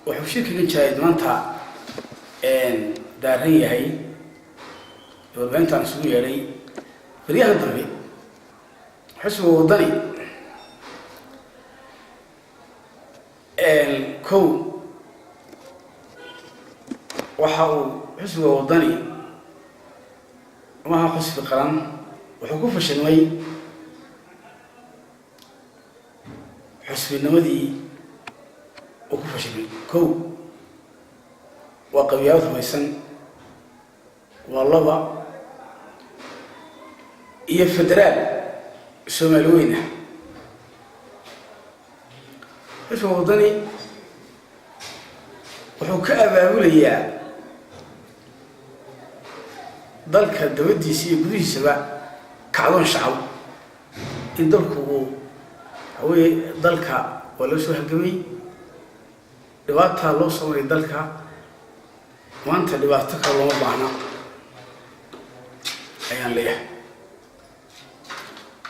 Wuxuu shirkigan jaraa'id maanta daaran yahay warbaahintaan isugu yeedhay. Baryahan dambe xisbiga Waddani kow waxa uu xisbiga Waddani maha xisbi qaran, wuxuu ku fashilmay xisbinimadii uu ku fashilmay. Kow waa qabyaalad hubaysan, waa laba iyo federaal Soomaali weyn ah. Xisbiga Waddani wuxuu ka abaabulayaa dalka dabadiisa iyo gudihiisaba kacdoon shacab in dalku uu waxaweye dalka waa loo soo halgamay, dhibaataa loo soo maray dalka, maanta dhibaato kale looma baahna ayaan leeyahay.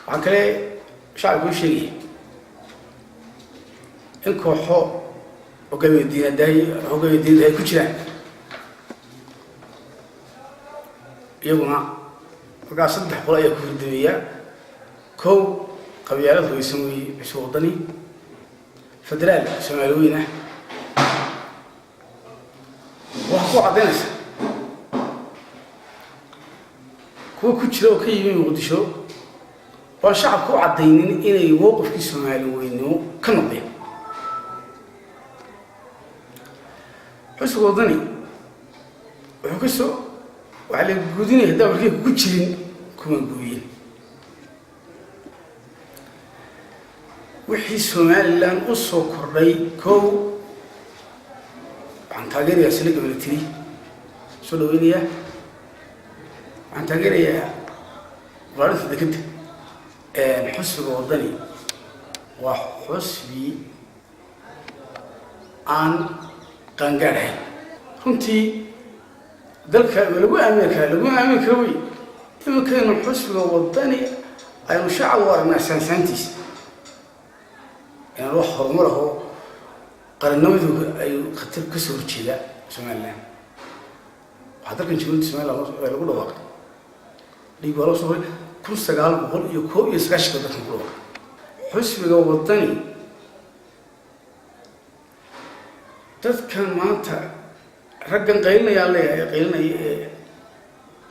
Waxaan kale shacabka u sheegaya in kooxo hogaamiye diinadaay hogaamiye diinada ay ku jiraan iyaguna. Markaa saddex qolo ayaa ku hurdameeya: kow, qabyaalad hubaysan weeye cusub Waddani, federaal Soomaali weyn ah. Waxaa ku caddaynaysa kuwa ku jira oo ka yimi Muqdisho oan shacabka u caddaynin inay mowqifkii Soomaali weynimo ka noqdeen. Xusbiga Waddani wuxuu ka soo waxaa la gudinaya haddaan warkeyka ku jirin kuma gooyin wixii Somaliland u soo kordhay. Kow, waxaan taageerayaa saldhigga military, soo dhaweynayaa. Waxaan taageerayaa baarinta dekeda. Xusbiga Waddani waa xusbi aan qaangaadh ahayn runtii. Dalka ma lagu aamini karaa? Laguma aamini karo. Wey iminkaynu xusbiga Waddani aynu shacab u aragnaa saansaantiisa inaan wax horumar aho qarannimadu ay khatar ka soo horjeeda Somaliland. Waxaa dalkan Jamhuuriyadda Somaliland lagu dhawaaqay, dhiig waa loo soo horay, 1991-ka dalkan ku dhawaaqay xusbiga Waddani. Dadkan maanta raggan qaylinayaan leeyahay, qaylinaya ee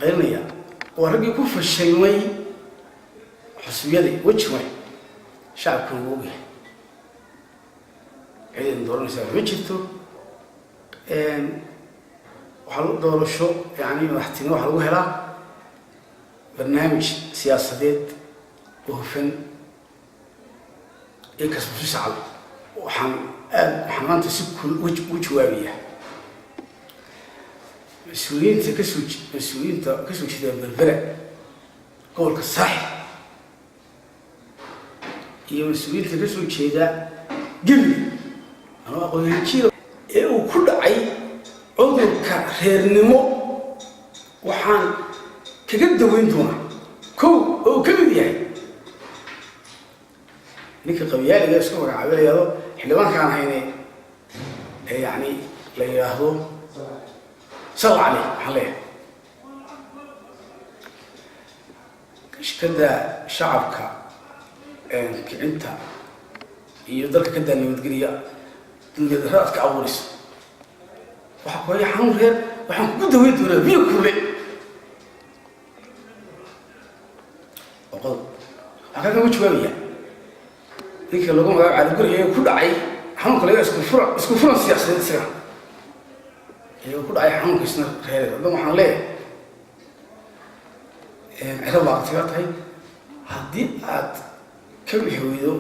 qaylinaya waa raggii ku fashilmay xusbiyadii. Weji male, shacabkuna wuu ogyahay ciidan dooranaysaa ma jirto. Waxaa doorasho yani madaxtinimo waxaa lagu helaa barnaamij siyaasadeed oo hufan iyo kasbasho shacab. Waxaan aad waxaan maanta si kul u jawaabayaa mas-uuliyiinta kasoo jeeda Berbera, gobolka Saaxil, iyo mas-uuliyiinta kasoo jeeda Gebile ama aqoonyahanjira ee uu ku dhacay cudurka reernimo. Waxaan kaga daweyn doonaa kow oo uu ka mid yahay ninka qabyaaliga isku magacaabay la yihahdo xildhibaankaan hayne ee yani la yidhaahdo Sal Cali. Waxaan leeyahay shirkadda shacabka kicinta iyo dalka ka daa nabadgeliya nabadgelya aad ka abuurayso. Waxaa ku haya xanuun reer, waxaan kugu daweyn doonaa biyo kulule oo qodob. Waxaan kaga jawaabaya ninka lagu magacaabo Cali Guri ee ku dhacay xanuunka laga isku furan, isku furan siyaasadeed isaga ee ku dhacay xanuunka isna reereed. Hadda waxaan leeyahay ciro baaqtiga tahay haddii aad ka bixi weydo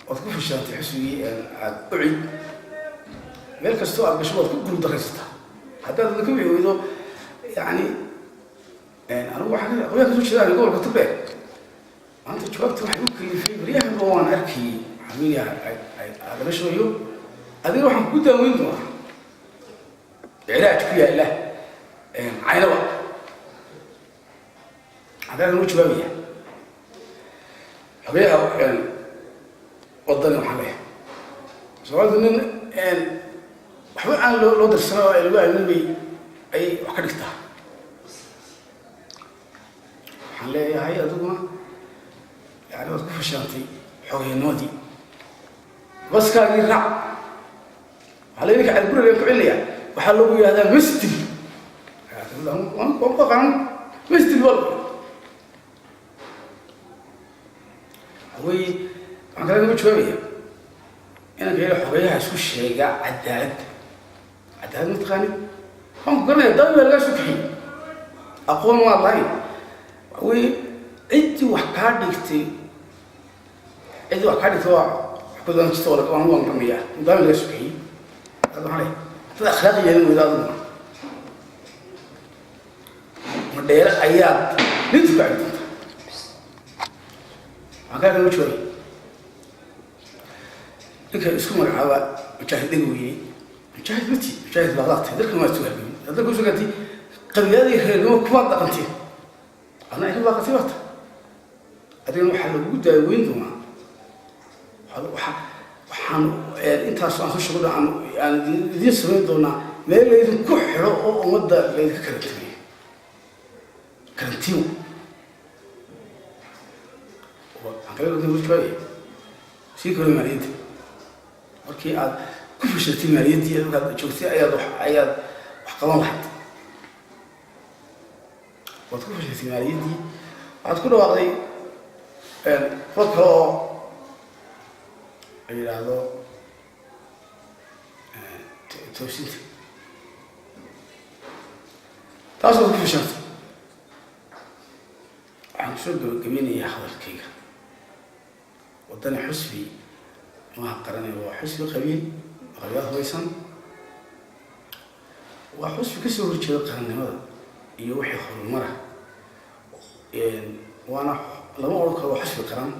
ood ku fashilantay xusbigii aad u cid meel kastoo aad gasho waad ku guuldaraysataa. Haddaad ka bixi weydo, yani anigu waxaan aqoonyaha kasoo jeedaa gobolka Togdheer. Maanta jawaabta waxay u kalifay baryahanba waan arkayay xamiiliya laga shubayo. Adiga waxaan kugu daaweyn doonaa cilaaj ku yaalla Caynaba. Haddaan ugu jawaabaya xogeyaha Waddani, waxaan leeyahay Soomaalidu nin Waxba aan loo darsano oo lagu aamin bay ayay wax ka dhigtaa. Waxaan leeyahay, adiguna yani waad ku fashilantay xogaynimadii, baskaagii raac. Waxaa la ninka Calguriga ku celinaya, waxaa lagu yidhahdaa mastil, waan ku aqaan mastil wal hawey. Waxaan kale kaga jawaabaya inanka yara xogeyaha isku sheega cadaaladda. Cadaalad ma taqaanid, waan ku garanaya. Daawi baa lagaa soo kaxiyey, aqoon waad lahayn. Waxa weeye, ciddii wax kaa dhigtay, ciddii wax kaa dhigtay waa wax ku daan jirta. Waan garanayaa, daawi lagaa soo kaxiyey. Hada waxaan leeyahay, dad akhlaaq yeelan weyda, adiguna ma dheere ayaad nintu ku cabi doontaa. Waxaan kaa kaga jawaabay ninka isku magacaaba Mujaahid Dhega Weyne. Mujaahid mati, mujaahid baad tahay, dalkan waad soo halgamay, dalka usoo gaatay, qabiiladii reernimo kumaad dhaqanteen, adna ay ka baaqatay baata. Adigana waxaa lagugu daaweyn doonaa. Waxaan intaas aan soo sheego aan idiin samayn doonaa meel laydinku xidho oo ummadda laydinka karantiimeeyo, karantiimo. Waxaan kale kaga jawaabaya sii kore maaliyadda. Markii aad ku fashatay maaliyaddii, markaad joogtay ayaad wax qaban lahayd, waad ku fashatay maaliyaddii. Waxaad ku dhawaaqday qolo kale oo la yidhaahdo toosinta, taas waad ku fashatay. Waxaan kusoo gabagabeynayaa hadalkayga: Waddani xusbi maaha qaranay, waa xusbi qabiil, qabiilad hubaysan, waa xusbi kasoo horjeeda qarannimada iyo wixii horumara. Waana lama odhan karo waa xusbi qaran.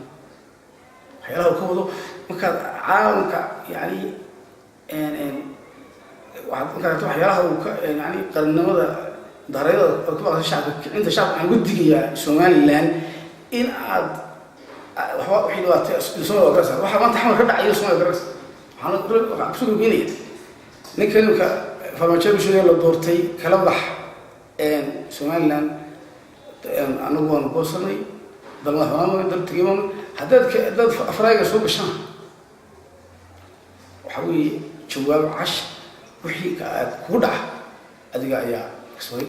Waxyaalaha uu ka wado markaad caalamka, yani waxaad markaad waxyaalaha uu ka, yani qarannimada darayada aad ku baqayso, shacabka kicinta shacabka. Waxaan uga digayaa Somaliland in aad waxba wixii dhibaatay Somalia waa garaysaa, waxa maanta Xamar ka dhacayo Somalia garaysa. Waxaan kusoo gabagabeynaya ninka imika Farmaajo Bulshada la doortay kala bax Somaliland. Anagu waanu goosanay, dal madax dal tegay. Haddaad afraaga soo gashaan, waxa weeye jawaab cash wixii aad kugu dhaca adiga ayaa kasbaday.